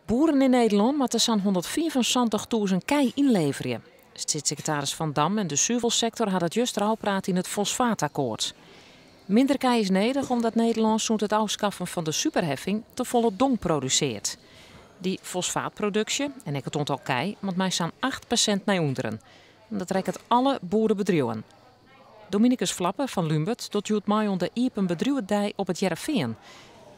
Boeren yn Nederlân moatte sa'n 175.000 kij ynleverje. Steatssekretaris Van Dam en de suvelsektor ha dat juster ôfpraat yn it fosfaatakkoart. Minder kij is nedich omdat Nederlân sûnt it ôfskaffen fan de superheffing tefolle dong produsearret. Dy fosfaatproduksje en ek it oantal kij moat mei sa'n 8% nei ûnderen. Dat rekket alle boerebedriuwen. Dominicus Flapper fan Lúnbert docht hjoed mei oan de iepen bedriuwedei op It Hearrenfean.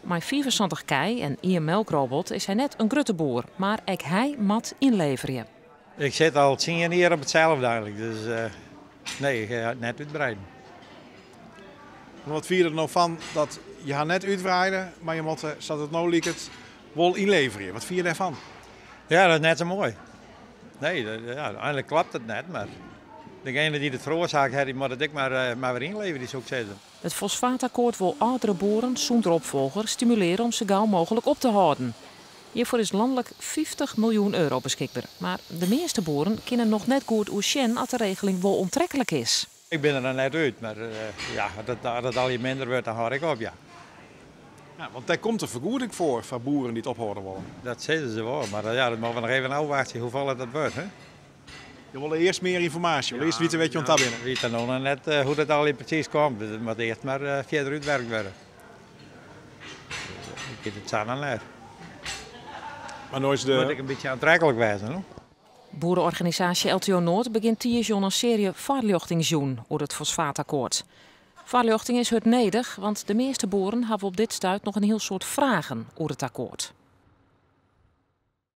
Mei 75 kij en ien melkrobot is hy net in grutte boer, mar ek hy moat ynleverje. Ik sit al 10 jier op itselde eigentlik, dus nee, ik ha net útwreide. Wat fine je der no fan dat je ha net útwreide, mar je moatte, sa't it no liket, wol ynleverje? Wat fine je dêrfan? Ja, dat is net sa moai. Nee, ja, eigentlik kloppet it net, mar degene dy't it feroarsake hat, dy moat it ek mar wer ynleverje, soe ik sizze. It fosfaatakkoart wol âldere boeren sûnder opfolger stimulearje om sa gau mooglik op te hâlden. Hjirfoar is lanlik 50 miljoen euro beskikber. Mar de measte boeren kinne noch net goed oersjen oft de regeling wol oantreklik is. Ik bin der noch net út, mar ja, as it allegear minder wurdt, dan hâld ik op, ja. Ja, want dêr komt in fergoeding foar boeren dy't ophâlde wolle. Dat sizze se wol, mar ja, dat moatte we noch even ôfwachtsje hoefolle dat wurdt. Hè? Je wolle earst mear ynformaasje, earst witte wêr't je oan ta binne. We witte noch net hoe't it allegear presys komt. It moat earst mar fierder útwurke wurde. Ik wit it sa noch net. Mar no is de... Moat ek in bytsje oantreklik wêze, no? Boereorganisaasje LTO Noard begjint tiisdei in searje foarljochtingsjûnen oer it fosfaatakkoart. Foarljochting is hurd nedich, want de measte boeren hawwe op dit stuit noch in hiel soad fragen oer it akkoart.